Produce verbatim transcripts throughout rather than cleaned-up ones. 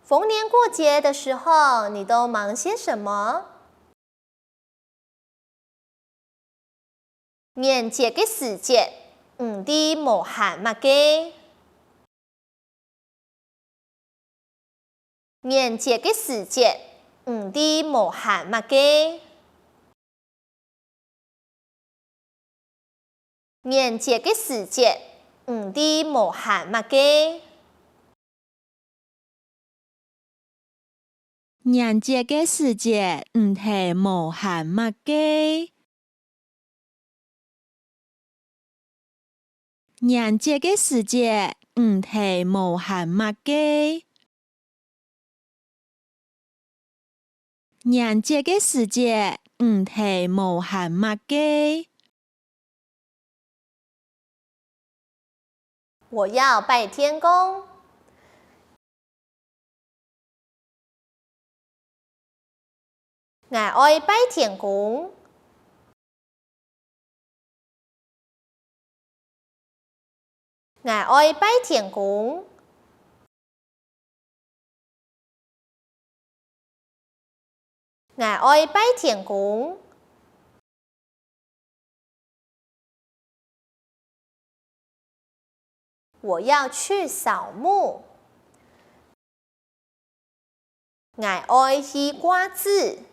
逢年過節的時候，你都忙些什麼？ 年節个時節，你知無閒麼个？年節个時節，你知無閒麼个？年節个時節，你知無閒麼个？ 年節个時節，你知無閒麼个？年節个時節，你知無閒麼个？年節个時節，你知無閒麼个？ 我要拜天公。𠊎愛拜天公。𠊎愛拜天公。 𠊎愛拜天公。我要去掃墓。𠊎愛去掛紙。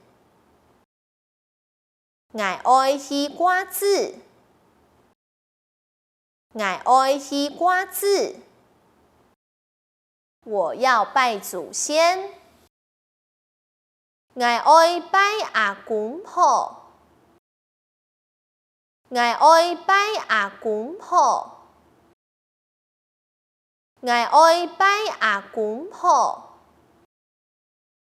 𠊎愛去掛紙。 𠊎愛去掛紙。我要拜祖先。𠊎愛拜阿公婆。𠊎愛拜阿公婆。𠊎愛拜阿公婆。